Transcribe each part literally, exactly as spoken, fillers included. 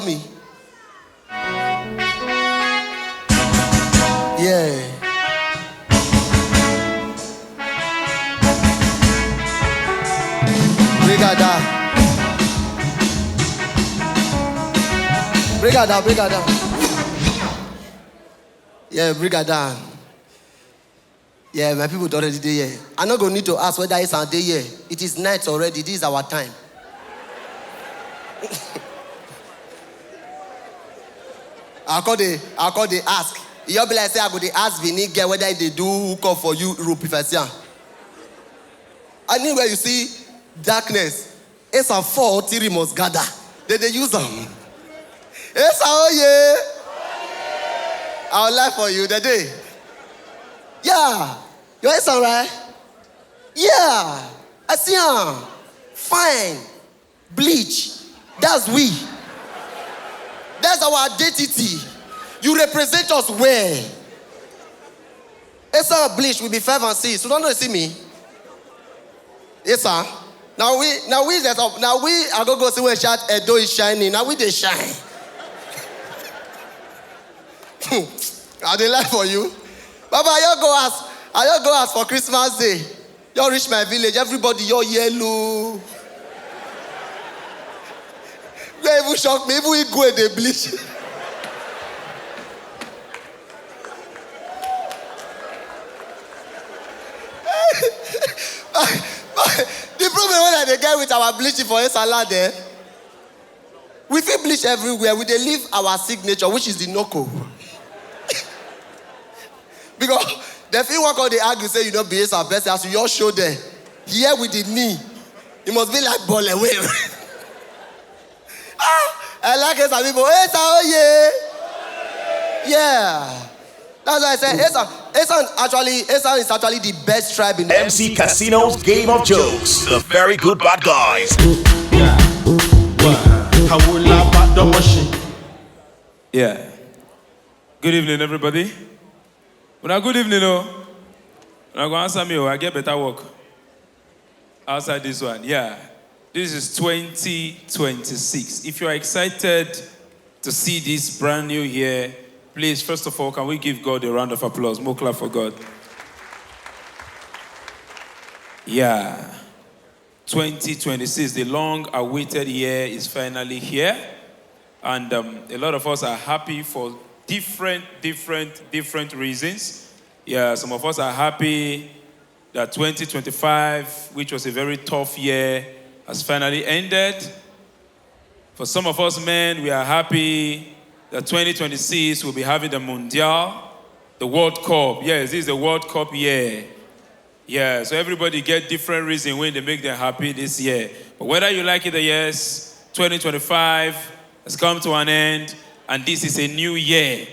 me. Yeah. Bring her down. Bring her down, bring her down. Yeah, bring her down. Yeah, my people don already dey here. I no go need to ask whether Esan dey here. It is night already. This is our time. I call the, I call the ask. E just be like say I go dey ask Benin girl whether e dey do hookup for you, Europe, if I see am. Anywhere you see darkness, Esan four three must gather. They dey use am. Esan oye! I will lie for you the day. Yeah, your Esan, right? Yeah, I see am. Fine. Bleach. That's we. That's our identity. You represent us well. Esan bleach will be five and six. You don't know, see me? Yes, sir. Now we, now we that up. Now we are go go see where shout Edo is shining. Now we dey shine. I dey lie for you. Baba, I just go ask. I just go ask for Christmas Day. You reach my village, everybody, you yellow. You even shock me, even Igwe dey bleach. The problem wey I dey get with our bleaching for Esan land, eh? We fit bleach everywhere, we dey leave our signature, which is the noko. Because dem fit wan come dey argue say you no be Esan person, as you just show dem here with the knee, e must be like bole wey. Ah, I like Esan people. Esan oye! Yeah. That's why I say Esan, Esan actually, Esan is actually the best tribe in the M C Casino's Game of Jokes. The Very Good Bad Guys. Yeah. What? How will I back the washing? Yeah. Good evening, everybody. Una good evening, oh. Una go answer me, oh. I get better work outside this one. Yeah. This is twenty twenty-six. If you are excited to see this brand new year, please, first of all, can we give God a round of applause? More clap for God. Yeah. twenty twenty-six, the long awaited year is finally here. And um, a lot of us are happy for different, different, different reasons. Yeah, some of us are happy that twenty twenty-five, which was a very tough year, has finally ended. For some of us men, we are happy that twenty twenty-six will be having the Mundial, the World Cup. Yes, this is the World Cup year. Yeah, so everybody get different reason wey dey make them happy this year. But whether you like it or yes, twenty twenty-five has come to an end, and this is a new year.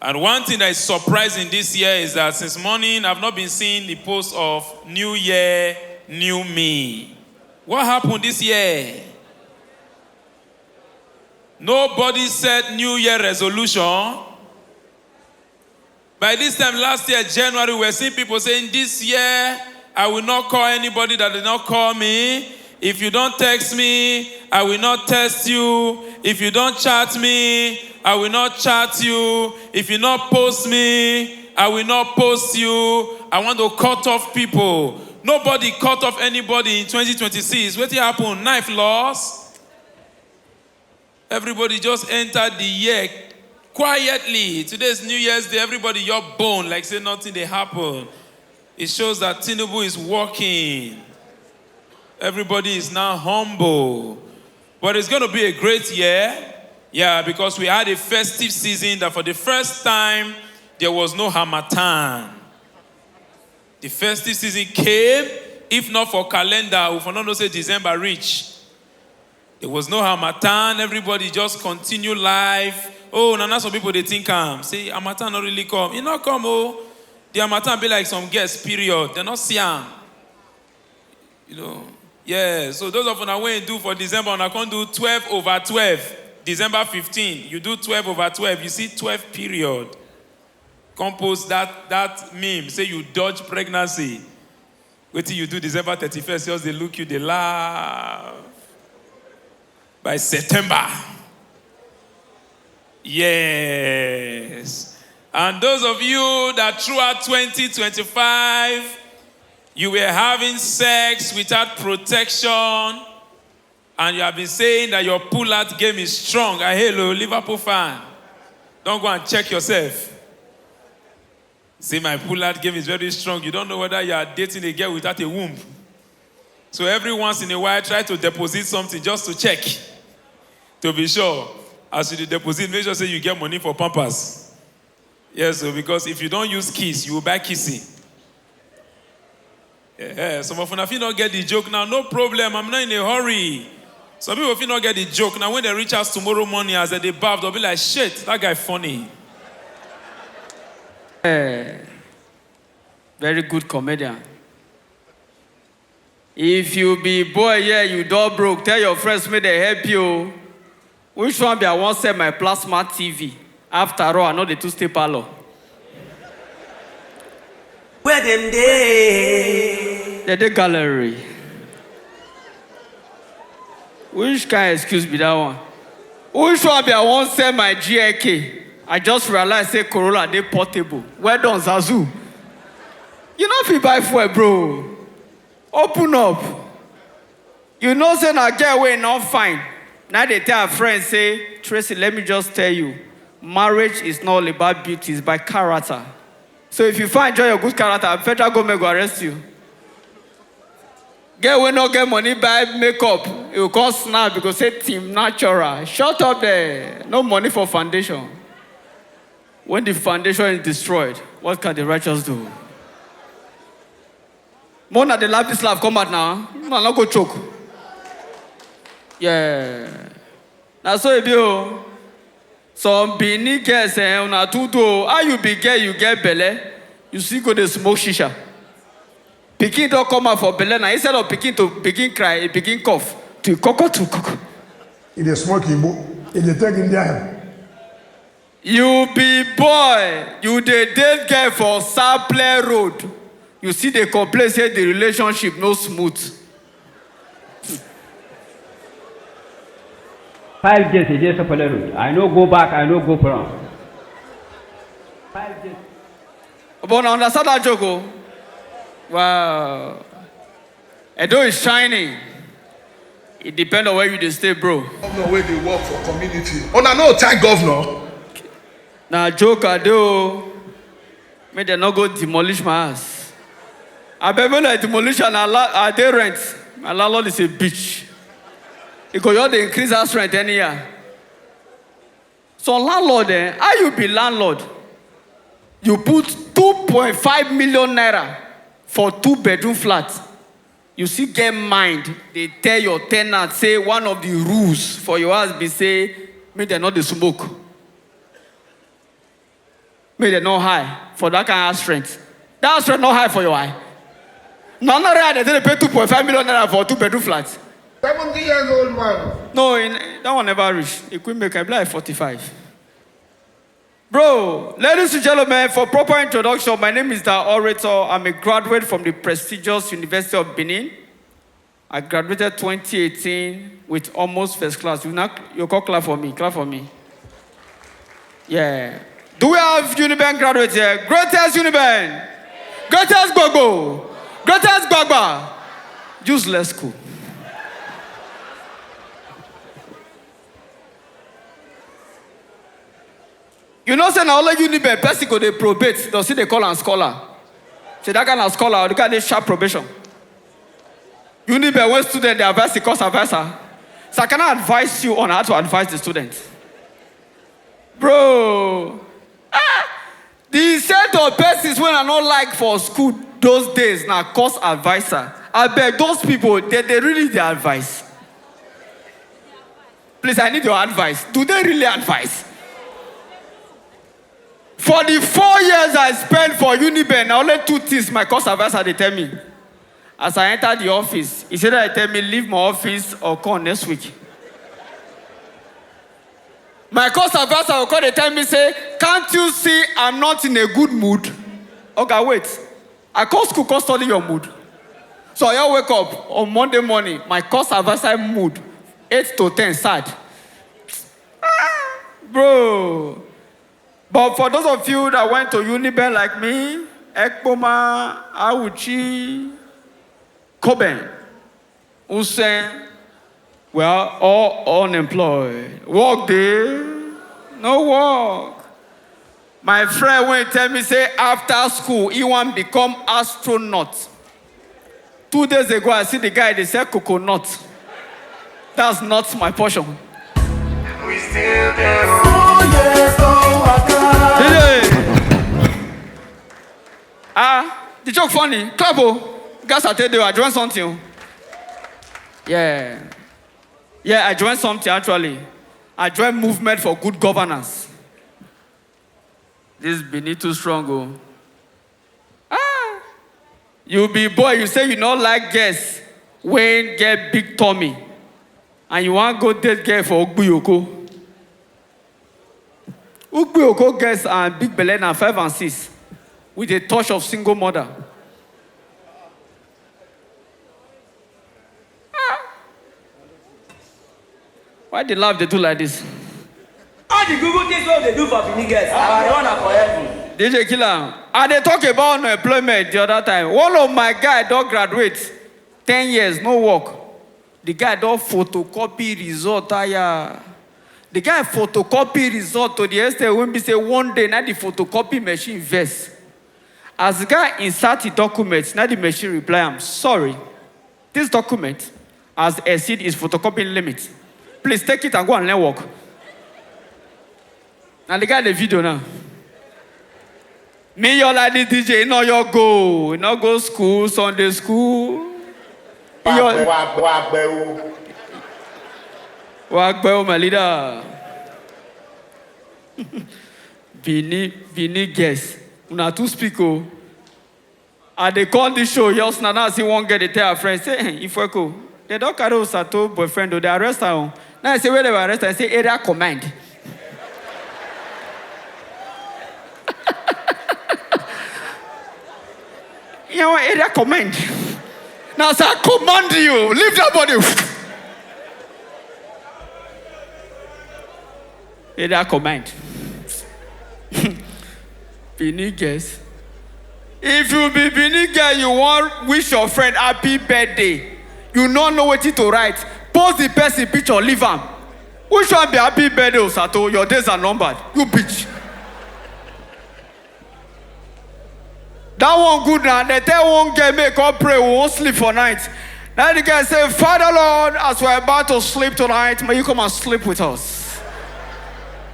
And one thing that is surprising this year is that since morning, I've not been seeing the post of New Year, New Me. What happened this year? Nobody set New Year resolution. By this time last year, January, we were seeing people saying, "This year, I will not call anybody that did not call me. If you don't text me, I will not text you. If you don't chat me, I will not chat you. If you not post me, I will not post you." I want to cut off people. Nobody cut off anybody in twenty twenty-six. Wetin happen? Knife loss? Everybody just entered the year quietly. Today's New Year's Day, everybody your bone like say nothing dey happen. It shows that Tinubu is working. Everybody is now humble. But it's going to be a great year. Yeah, because we had a festive season that for the first time there was no harmattan. The festive season came, if not for calendar, we for not know say December reach. There was no harmattan. Everybody just continue life. Oh, na na some people dey think am. Say harmattan no really come. E no come, oh. The harmattan be like some girls period. Dem no see am. You know. Yeah. So those of una wey do for December, una come do twelve over twelve. December fifteen, you do twelve over twelve. You see twelve period. Come post that that meme. Say you dodge pregnancy. Wetin you do December thirty-first, just dey look you, dey laugh. By September, Yes. And those of you that throughout twenty twenty-five, you were having sex without protection, and you have been saying that your pull-out game is strong. I hello, Liverpool fan. Don't go and check yourself. See, my pull-out game is very strong. You don't know whether you are dating a girl without a womb. So every once in a while, try to deposit something just to check, to be sure. As you dey deposit, make sure say you get money for pampers. Yes, so because if you don't use kiss, you will buy kissing. Yeah, some of una fit not get the joke now. No problem, I'm not in a hurry. Some people fit not get the joke now. When they reach us tomorrow morning, as they bath, they'll be like, "Shit, that guy funny." Eh, very good comedian. If you be boy here, you don broke, tell your friends make they help you. Which one be I wan sell my plasma T V? After all, I no dey too stay parlor. Where dem dey? They dey gallery. Which kind excuse be that one? Which one be I wan sell my G L K? I just realize say Corolla dey portable. Well done, Zazu. You no fit buy fuel, bro. Open up. You know say na girl wey no fine. Now they tell her friends say, "Tracy, let me just tell you, marriage is not all about beauty, it's by character. So if you find joy your good character, federal government go arrest you." Girl wey no get money buy makeup, you go come snap, you go say, "Team natural." Shut up there. No money for foundation. When the foundation is destroyed, what can the righteous do? More na dey laugh this laugh come out now. Man, no go choke. Yeah. Na so e be o. Some Benin girls eh, una too do o. How you be girl, you get belle, you still go dey smoke shisha. Pikin don come out for belle na, instead of pikin to begin cry, e begin cough. To koko to koko. E dey smoke igbo, e dey take Indian hemp. You be boy, you dey date girl for Sapele Road, you still dey complain say the relationship no smooth. Five days e dey Sapele Road, I no go back, I no go front. Five days. But una understand that joke o? Wow. Edo is shining. It depends on where you dey stay, bro. Governor wey dey work for community. Una no thank governor. Na joke I dey o. Make dem no go demolish my house. Abeg, make na demolish and I dey rent. My landlord is a bitch. E go just dey increase house rent anyhow. Some landlord eh, how you be landlord? You put two point five million naira for two bedroom flat. You still get mind dey tell your tenant say one of the rules for your house be say make dem no dey smoke. Make dem no high for that kind house rent. That house rent no high for your eye. Na another eye dey take dey pay two point five million naira for two bedroom flat. Seventy years old man. No, in, that one never reach. E quick make I be like forty-five. Bro, ladies and gentlemen, for proper introduction, my name is Da Orator. I'm a graduate from the prestigious University of Benin. I graduated twenty eighteen with almost first class. You not you call clap for me, clap for me. Yeah. Do we have Uniben graduates here? Greatest Uniben! Greatest Gbogbo! Greatest Gbagba! Useless school. You know say na only Uniben person go dey probate, dem still dey call am scholar. Say that kind of scholar, the guy dey sharp probation. Uniben wey student dey advise the course advisor. So I cannot advise you on how to advise the student. Bro, ah, the set of persons wey I no like for school those days na course advisor. Abeg, those people, dem dey really dey advise? Please, I need your advice. Do they really advise? For the four years I spent for Uniben, na only two things my course advisor dey tell me. As I enter the office, he say that he tell me leave my office or come next week. My course advisor go come dey tell me say, "Can't you see I'm not in a good mood?" Oga, wait. I come school come study your mood. So I just wake up on Monday morning, my course advisor mood, eight to ten, sad. Ah, bro. But for those of you that went to Uniben like me, Ekpoma, Auchi, Coben, Usain, we are all unemployed. Work dey, no work. My friend wey tell me say after school, he wan become astronaut. Two days ago, I see the guy dey sell coconut. That's not my portion. We still there. Four years don waka. D J. Ah, the joke funny. Clap o. Gas I take dey, I join something o. Yeah. Yeah, I join something actually. I join movement for good governance. This Benin too strong o. Ah! You be boy, you say you no like girls wey get big tummy, and you wan go date girl for Ugbuyoko. Ugbuyoko girls and big belle na five and six, with a touch of single mother. Ah! Why the laugh dey do like this? All the good good things wey we dey do for Benin girls, our run na for heaven. D J Killer, I dey talk about unemployment the other time. One of my guy don graduate, ten years, no work. The guy don photocopy result tire. The guy photocopy result to the extent wey be say one day na the photocopy machine vex. As the guy insert the document, na the machine reply am, "Sorry, this document has exceed its photocopying limit. Please take it and go and learn work." Na the guy dey video now. Me, you like this D J, e no your go, e no go school, Sunday school. E your Wagbe, wagbe, wagbe o. Wagbe o, my leader. Benin, Benin girls, una too speak o. I dey come this show just now, now I see one girl dey tell her friend say, "Eh, Ifweko, dem don carry Osato boyfriend o, dem arrest her o." Now I say, "Where dem arrest her?" I say, "Area command." You know, area command. Now I say, "I command you, leave that body." Area command. Benin girls. If you be Benin girl, you wan wish your friend happy birthday, you no know wetin to write, post the person picture, leave am. Which one be happy birthday, Osato? Your days are numbered. You bitch. That one good na. Dem tell one girl make come pray, we wan sleep for night. Now the girl say, "Father Lord, as we're about to sleep tonight, may you come and sleep with us."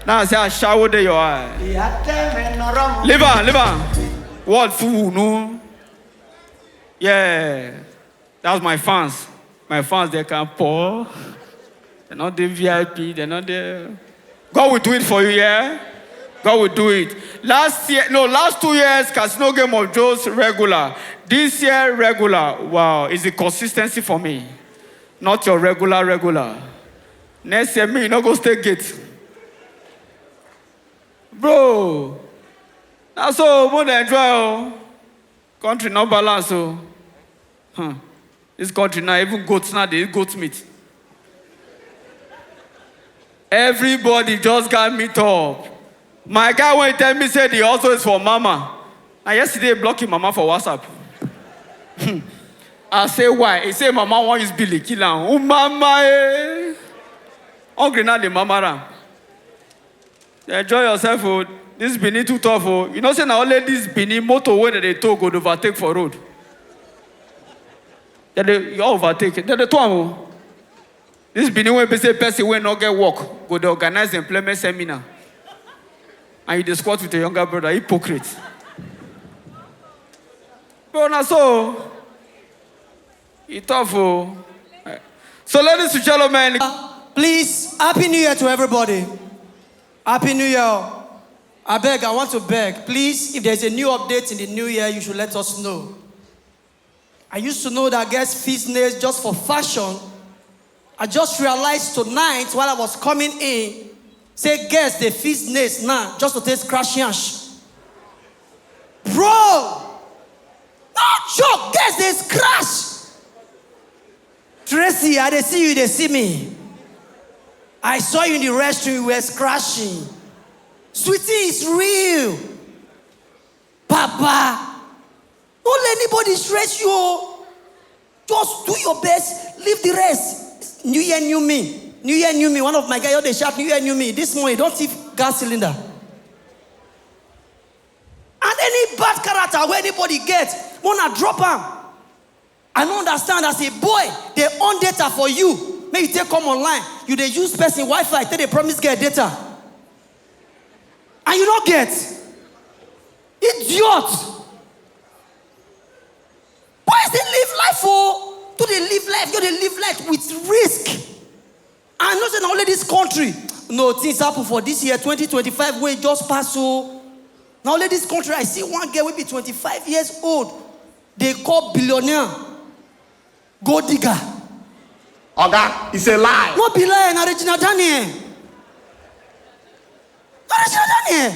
Now I say, "Ashawo dey your eye." Leave am, leave am. Word full, no? Yeah. That's my fans. My fans, they can pour. They're not the V I P. They're not there. God will do it for you, yeah? God will do it. Last year, no, last two years, Casino Game of Joes regular. This year, regular. Wow, it's the consistency for me. Not your regular, regular. Next year, me, you no go stay gate. Bro, na so, mo dey enjoy o. Country no balance o. Hmm. This country now, even goats now, they eat goat meat. Everybody just got meet up. My guy wey tell me say the hustle is for mama. Na yesterday he block him mama for WhatsApp. I say, "Why?" He say, "Mama wan use billy kill am." Oh, mama, eh. Hungry now, the mama ram. Enjoy yourself o. This Benin too tough o. You know say na only this Benin motor wey dem dey tow go dey overtake for road. Dem dey, you overtake. Dem dey tow am o. This Benin wey be say person wey no get work go dey organize employment seminar. And you dey squat with your younger brother, hypocrite. Bro, na so. E tough o. So, ladies and gentlemen, please, Happy New Year to everybody. Happy New Year. I beg, I want to beg. Please, if there's a new update in the new year, you should let us know. I used to know that girls fix nails just for fashion. I just realized tonight while I was coming in, say girls dey fix nails now just to take scratch yansh. Bro, no joke, girls dey scratch. Tracy, I dey see you, dey see me. I saw you in the restroom, you were scratching. Sweetie is real. Baba, don't let anybody stress you. Just do your best, leave the rest. New year, new me. New year, new me. One of my guys, they shout, "New year, new me." This morning, don't thief gas cylinder. And any bad character where anybody get, wanna drop am. I don't understand, as a boy, they own data for you. Make you take come online. You they use person Wi-Fi, take they promise get data. And you don't get. Idiot. Boys, they live life, oh. Do they live life? You they live life with risk. I know say na only this country. No, things happen for this year, twenty twenty-five, wey just pass, so na only this country I see one girl wey be twenty-five years old. They call billionaire gold digger. Oga, it's a lie. No be lie, na Regina Daniel. Na Regina Daniel.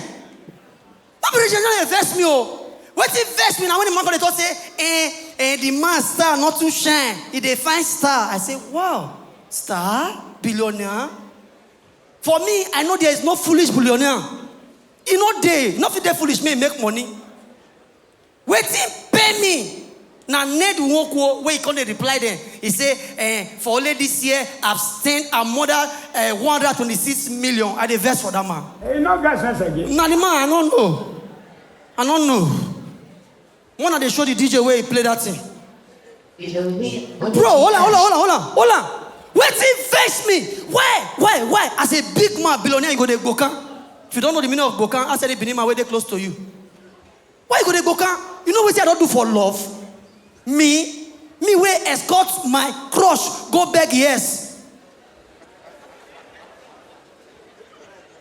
No be Regina Daniel vex me, oh. Wetin vex me na when the man come dey talk say, eh, eh, the man star not too shine. He dey find star. I say, "Wow, star, billionaire." For me, I know there is no foolish billionaire. You know they, not fit dey foolish, may make money. Wetin pay me? Na Ned Nwoko, wey he come dey reply them. He say, eh, "For only this year, I've sent a mother, eh, one hundred twenty-six million." I dey vex for that man. Hey, no get sense again. Na the man, I don't know. I don't know. One of they show the D J where he play that thing. Bro, hold on, hold on, hold on, hold on, hold on. Wetin vex me? Why, why, why? As a big man, billionaire, you go dey gbokan. If you don't know the meaning of gbokan, ask any Benin man where they close to you. Why you go dey gbokan? You know wetin I don't do for love? Me, me wey escort my crush go beg yes.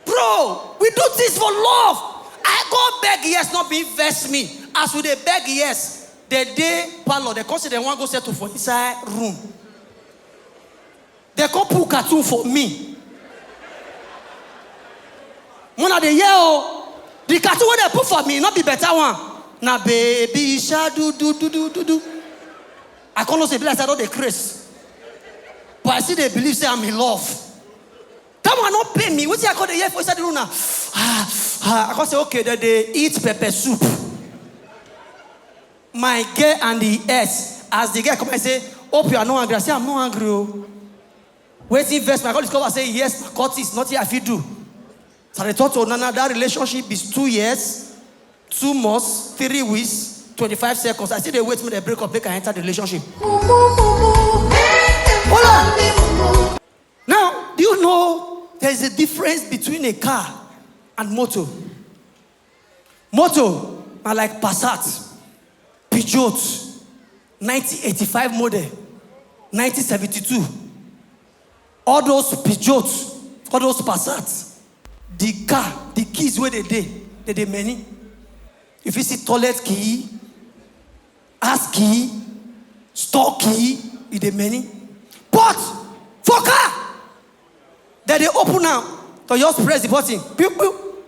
Bro, we do things for love. I go beg yes, not be vex me. As we dey beg yes, the day parlor, they come say they wan go settle for inside room. They come put cartoon for me. When I dey hear, oh, the cartoon wey they put for me, not be better one. Na baby sha do do do do do do. I come know say be like say I don dey craze. But I still dey believe say I'm in love. That one not pay me. Wetin I call the year for inside the room now? Ah, ah, I come say, "Okay, then they eat pepper soup." My girl and the S, as the girl come and say, "Hope you are not angry." I say, "I'm not angry, oh." Wetin vex me, I come discover say, yes, na cut is nothing I fit do. So I dey talk to Nana, that relationship is two years, two months, three weeks, twenty-five seconds. I still dey wait make they break up, make I enter the relationship. Hold on. Now, do you know there is a difference between a car and motor? Motor na like Passat, Peugeot, nineteen eighty-five model, nineteen seventy-two. All those Peugeot, all those Passat, the car, the keys wey dey dey, dey dey many. You fit see toilet key, house key, store key, e dey many. But for car, dem dey open am, to just press the button, pew, pew.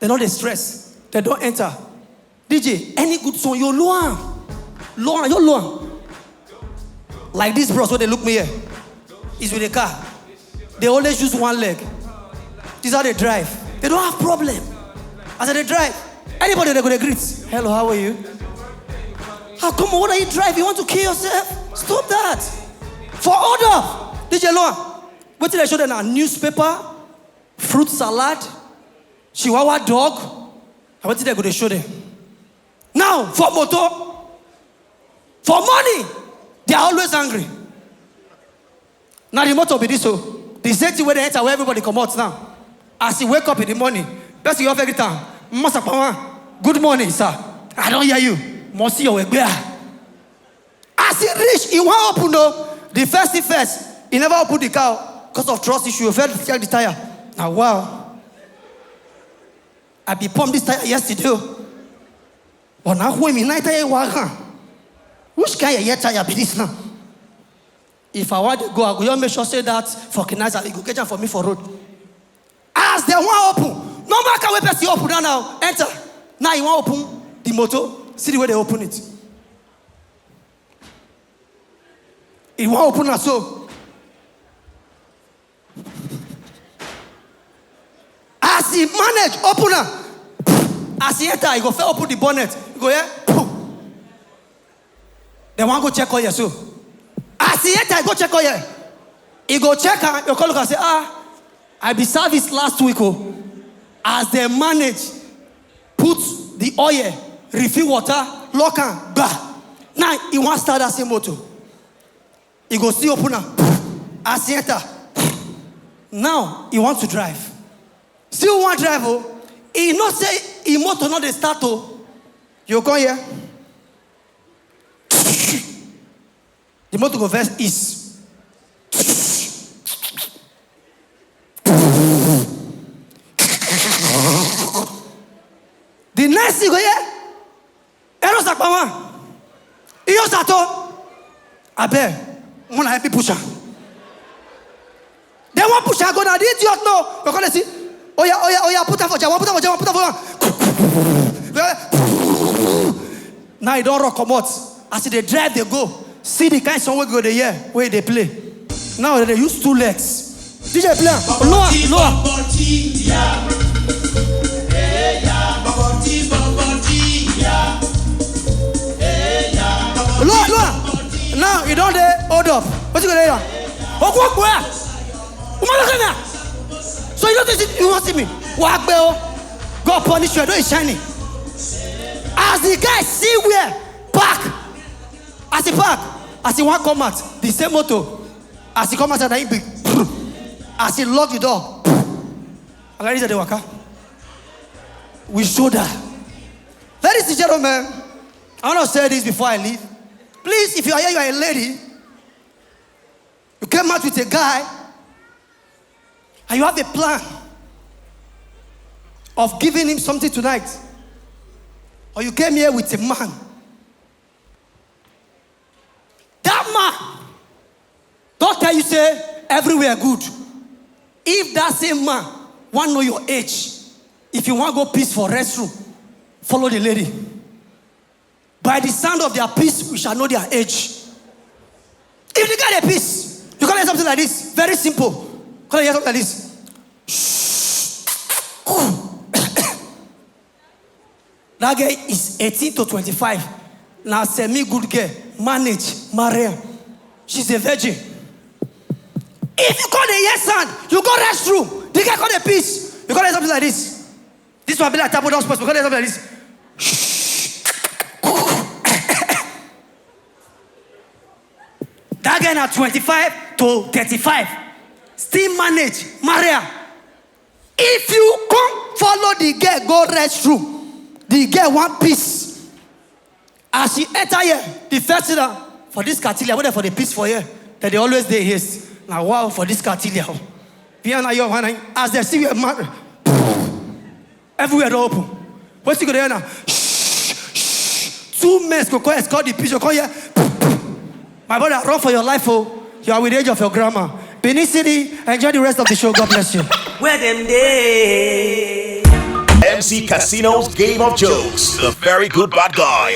Dem no dey stress, dem don enter. D J, any good song, you low am. Low am, you low am. Like this bros wey dey look me here, is with a car. They always use one leg. This is how they drive. They don't have problem. As they drive, anybody they go dey greet. "Hello, how are you?" How come, what are you driving? You want to kill yourself? Stop that. For order, D J Loan, wetin they show them now? Newspaper, fruit salad, chihuahua dog. Na wetin they go dey show them. Now, for motor, for money, they are always angry. Now the motor be this, so the same thing wey dey enter where everybody comot now. As you wake up in the morning, person you offer greet am, "Master Power, good morning, sir. I don't hear you. Must see your way." As he reach, he wan open though. The first thing first, he never open the car because of trust issue. He first check the tire. Now, wow. I be pump this tire yesterday, oh. But now when me night tire wagon, which kind of year tire be this now? If I want to go, I go just make sure say that fucking nice, I go get am for me for road. As they wan open, normal car wey person open now, now enter. Now you wan open the motor, see the way they open it. You wan open am so. As He manage open am. As he enter, he go first open the bonnet. He go hear, poof. Dem wan go check oil so. As he enter, he go check oil. He go check am, he go come look and say, "Ah, I be service last week o." As dem manage, put the oil, refill water, lock am, gba. Now, he wan start that same motor. He go still open am. As he enter, now he want to drive. Still wan drive o. He know say him motor no dey start o. You come here. The motor go first ease. The next thing you go hear, "Ero sakpawan. Iyo sato." Abeg, una help me push am. Dem wan push am go now. The idiot no. You come dey see, "Oya, oya, oya, put am for Jawa, put am for Jawa, put am for Jawa." Now e don run comot. As e dey drive dey go, see the kind song wey go dey hear, wey dey play. Now dem dey use two legs. D J, play am. Lower, lower. Lower, lower. Now e don dey hold up. Wetin go dey here? Okwu okwu ya. Umalakana. So you don't see, you won't see me. Wagbe o. God punish you. I know it's shining. As the guy see where park, as he park, as he wan come out, the same motor, as he come out, na him be. As he lock the door, already dey waka. We shoulder. Ladies and gentlemen, I want to say this before I leave. Please, if you are here, you are a lady, you came out with a guy, and you have a plan of giving him something tonight, or you came here with a man. That man don tell you say everywhere good. If that same man wan know your age, if you wan go piss for restroom, follow the lady. By the sound of their piss, we shall know their age. If the guy dey piss, you come hear something like this. Very simple. Come hear something like this. That girl is eighteen to twenty-five. Na semi good girl. Manage, marry am. She's a virgin. If you come dey hear sound, you go restroom. The girl come dey piss. You come hear something like this. This one be like table don spoil. You come hear something like this. That girl na twenty-five to thirty-five. Still manage, marry am. If you come follow the girl go restroom, the girl wan piss. As she enter here, the first thing na for this cartilage, wey dem for dey piss for here, dem dey always dey haste. Na wow for this cartilage o. Be na your hand, as dem see you, man, everywhere don open. Wetin you go dey hear na? Shh, shh, shh. Two men go come escort the piss, come here. My brother, run for your life o. You are with the age of your grandma. Benin City, enjoy the rest of the show. God bless you. Where dem dey? M C Casino's Game of Jokes. The Very Good Bad Guys.